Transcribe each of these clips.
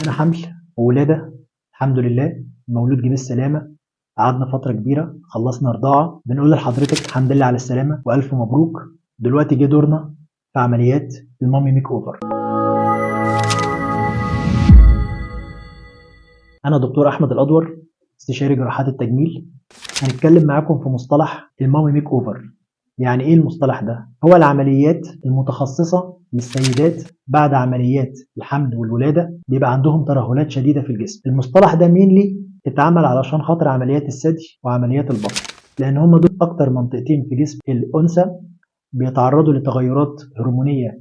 أنا حمل وولادة الحمد لله، المولود جه بالسلامة، قعدنا فترة كبيرة، خلصنا رضاعة، بنقول لحضرتك الحمد لله على السلامة وألف مبروك. دلوقتي جه دورنا في عمليات ال mommy makeover. أنا دكتور أحمد الأدور، استشاري جراحات التجميل. هنتكلم معاكم في مصطلح ال mommy makeover. يعني إيه المصطلح ده؟ هو العمليات المتخصصة للسيدات بعد عمليات الحمل والولادة، بيبقى عندهم ترهلات شديدة في الجسم. المصطلح ده mainly اتعمل علشان خاطر عمليات الثدي وعمليات البطن، لأن هم دول أكتر منطقتين في جسم الأنثى بيتعرضوا لتغيرات هرمونية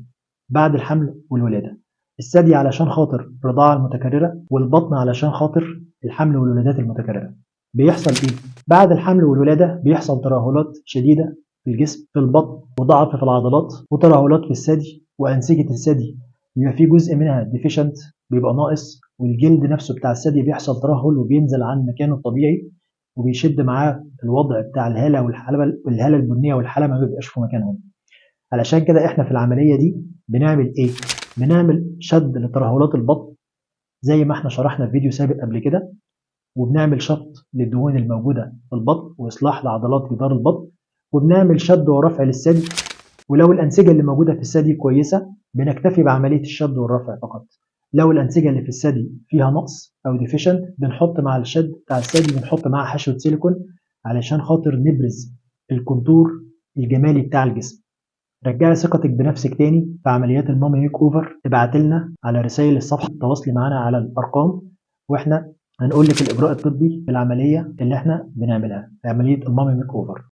بعد الحمل والولادة. الثدي علشان خاطر الرضاعة المتكررة، والبطن علشان خاطر الحمل والولادات المتكررة. بيحصل إيه؟ بعد الحمل والولادة بيحصل ترهلات شديدة في الجسم، في البطن، وضعف في العضلات، وترهلات في الثدي وأنسجة الثدي بيبقى في جزء منها deficient، بيبقى ناقص، والجلد نفسه بتاع الثدي بيحصل ترهل وبينزل عن مكانه الطبيعي، وبيشد معاه الوضع بتاع الهالة والحلبة، والهالة البنية والحلبة ما بيبقاش في مكانهم. علشان كده احنا في العملية دي بنعمل ايه؟ بنعمل شد لترهلات البطن زي ما احنا شرحنا في فيديو سابق قبل كده، وبنعمل شفط للدهون الموجودة في البطن وإصلاح لعضلات جدار البطن، وبنعمل شد ورفع للثدي. ولو الأنسجة اللي موجودة في الثدي كويسة بنكتفي بعملية الشد والرفع فقط. لو الأنسجة اللي في الثدي فيها نقص أو deficient بنحط مع الشد بتاع الثدي بنحط معاه حشوة سيليكون علشان خاطر نبرز ال contour الجمالي بتاع الجسم. رجعي ثقتك بنفسك تاني في عمليات ال mommy makeover. ابعت لنا على رسائل الصفحة، تواصلي معانا على الأرقام، واحنا هنقول لك الإجراء الطبي في العملية اللي احنا بنعملها، عملية ال mommy makeover.